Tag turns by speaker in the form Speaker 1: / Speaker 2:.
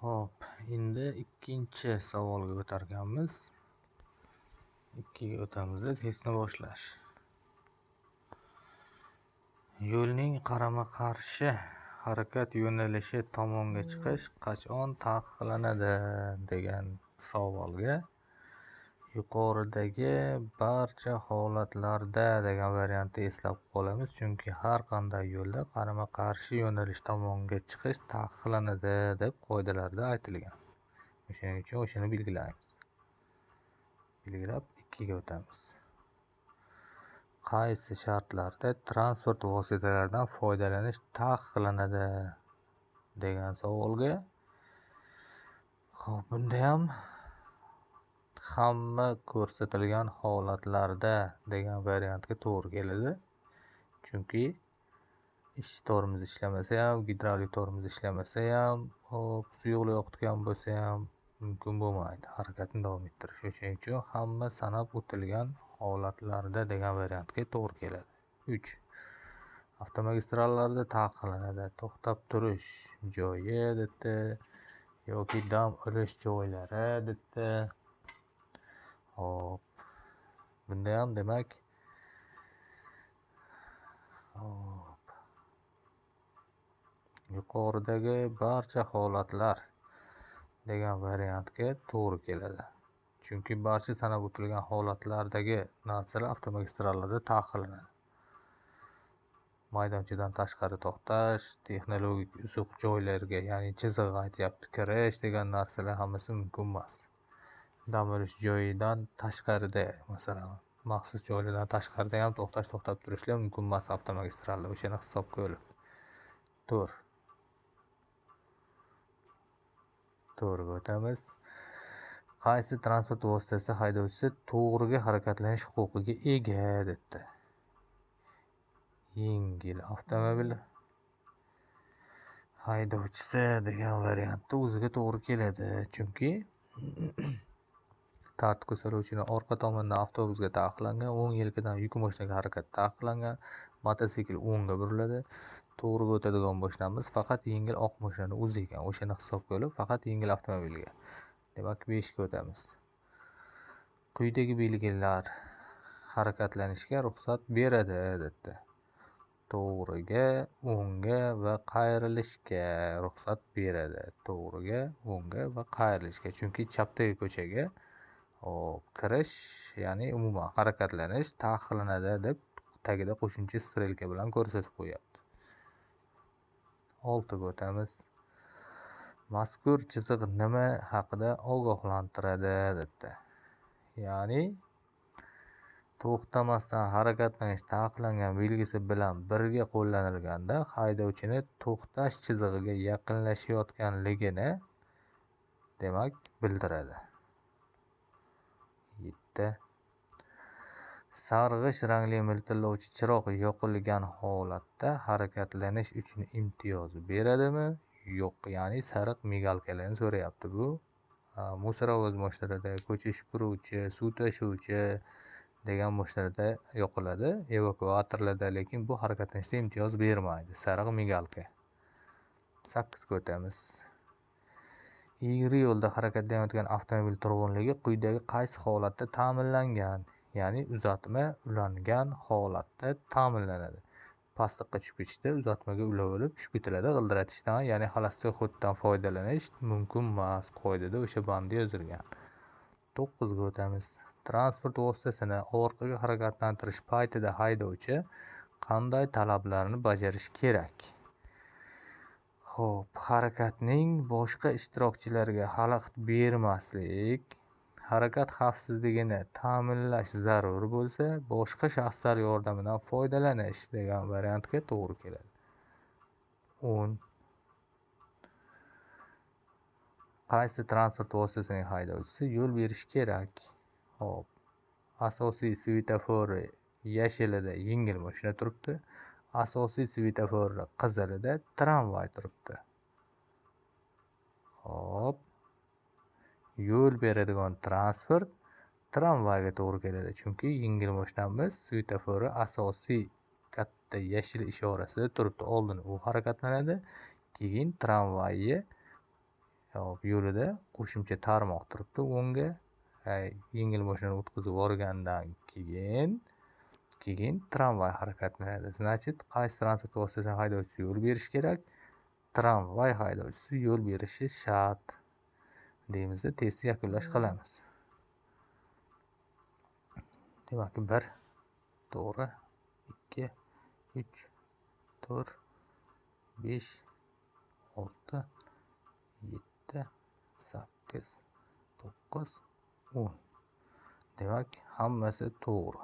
Speaker 1: Xo'p, endi ikkinchi savolga o'tarkanmiz. 2 ga o'tamiz, testni boshlash. Yo'lning qarama-qarshi harakat yo'nalishi tomonga chiqish qachon taqiqlanadi degan savolga yuqoridagi barcha holatlarda degan variantni eslab qolamiz, chunki har qanday yo'lda qarama-qarshi yo'nalish tomonga chiqish taqiqlanadi deb qoidalarda aytilgan. O'shaning uchun o'shani belgilaymiz. Belgilab 2 ga o'tamiz. Qaysi shartlarda transport vositalaridan foydalanish taqiqlanadi degan savolga, xo'p, bunda ham hamma ko'rsatilgan holatlarda degan variantga to'g'ri keladi. Chunki ishchi tormoz ishlamasa ham, gidravlik tormoz ishlamasa ham, hop, suyuqlik oqitgan bo'lsa ham mumkin bo'lmaydi harakatni davom ettirish. O'shaning uchun hamma sanab o'tilgan holatlarda degan variantga to'g'ri keladi. 3. Avtomagistrallarda taqiqlanadi to'xtab turish joyi debdi yoki dam olish joylari debdi. Hop, bunda ham demak, hop, yuqoridagi barcha holatlar degan variantga to'g'ri keladi. Chunki barcha sanab o'tilgan holatlardagi narsalar avtomagistrallarda taqiqlanadi. Maydonchadan tashqari to'xtash, texnologik uzuq joylarga, ya'ni chiziq aytyapti, kirish degan narsalar hammasi mumkin emas. Dam olish joyidan tashqarida, masalan, maxsus joylardan tashqarida ham to'xtash, to'xtab turishlar mumkin emas avtomagistralda, o'shani hisobga olib. 4. To'g'riga o'tamiz. Qaysi transport vositasi haydovchisi to'g'riga harakatlanish huquqiga ega debdi. Yengil avtomobil haydovchisi degan variantda o'ziga to'g'ri keladi, chunki tartib ko'rsatuvchining orqa tomonidan avtobusga taqiqlangan, o'ng yelkadan yuk mashinaga harakat taqiqlangan, mototsikl o'ngga buriladi. To'g'riga o'tadigan mashinamiz faqat yengil oq mashinani o'zi ekan, o'shani hisobga olib faqat yengil avtomobilga. Demak, 5 ga o'tamiz. Quyidagi belgilar harakatlanishga ruxsat beradi debdi. To'g'riga, o'ngga va qayrilishga ruxsat beradi. To'g'riga, o'ngga va qayrilishga. Chunki chapdagi ko'chaga hop kirish, ya'ni umuman harakatlanish taqiqlanadi deb tagida qo'shimcha strelka bilan ko'rsatib qo'yapti. 6 ga o'tamiz. Mazkur chiziq nima haqida ogohlantiradi debdi. Ya'ni to'xtamasdan harakatlanish taqiqlangan belgisi bilan birga qo'llanilganda haydovchini to'xtash chizig'iga yaqinlashayotganligini demak bildiradi. 7. Sarg'ish rangli miltillovchi chiroq yoqilgan holatda harakatlanish uchun imtiyoz beradimi? Yo'q, ya'ni sariq migalkalarni so'rayapti bu. Musorovoz mashinalarda, ko'cha supuruvchi, suv tashuvchi degan mashinalarda yoqiladi, evakuatorlarda, lekin bu harakatlanishda imtiyoz bermaydi. Sariq migalka. 8 ga o'tamiz. Egri yo'lda harakatlanayotgan avtomobil turg'unligi quyidagi qaysi holatda ta'minlangan? Ya'ni uzatma ulangan holatda ta'minlanadi. Pastlikqa tushib ketishda uzatmaga ulab olib tushib ketiladi, g'ildiratishdan, ya'ni xolostoy xoddan foydalanish mumkin emas, qoidada o'sha bandi yozilgan. 9 ga o'tamiz. Transport vositasini orqaga harakatlantirish paytida haydovchi qanday talablarni bajarishi kerak? Xo'p, harakatning boshqa ishtirokchilariga xalaqit bermaslik, harakat xavfsizligini ta'minlash zarur bo'lsa, boshqa shaxslar yordamidan foydalanish degan variantga to'g'ri keladi. 10. Qaysi transport vositasining haydovchisi yo'l berishi kerak? Xo'p, asosiy svetofori yashilida yengil mashina turibdi, asosiy svetofori qizilida tramvay turibdi. Xo'p, yo'l beradigan transport tramvayga to'g'ri keladi, chunki yengil mashinamiz svetofori asosiy katta yashil ishorasida turibdi. Oldin u harakatlanadi, keyin tramvayni Hop, yo'lida qo'shimcha tarmoq turibdi o'ngga. Yengil mashinani o'tkazib yuborgandan keyin tramvay harakatlanadi. Значит, qaysi transport vositasi haydovchisi yo'l berishi kerak? Tramvay haydovchisi yo'l berishi shart deymizda testni yakunlash qilamiz. Demak, 1 to'g'ri, 2, 3, 4, 5, 6, 7, 8, 9, 10. Demak, hammasi to'g'ri.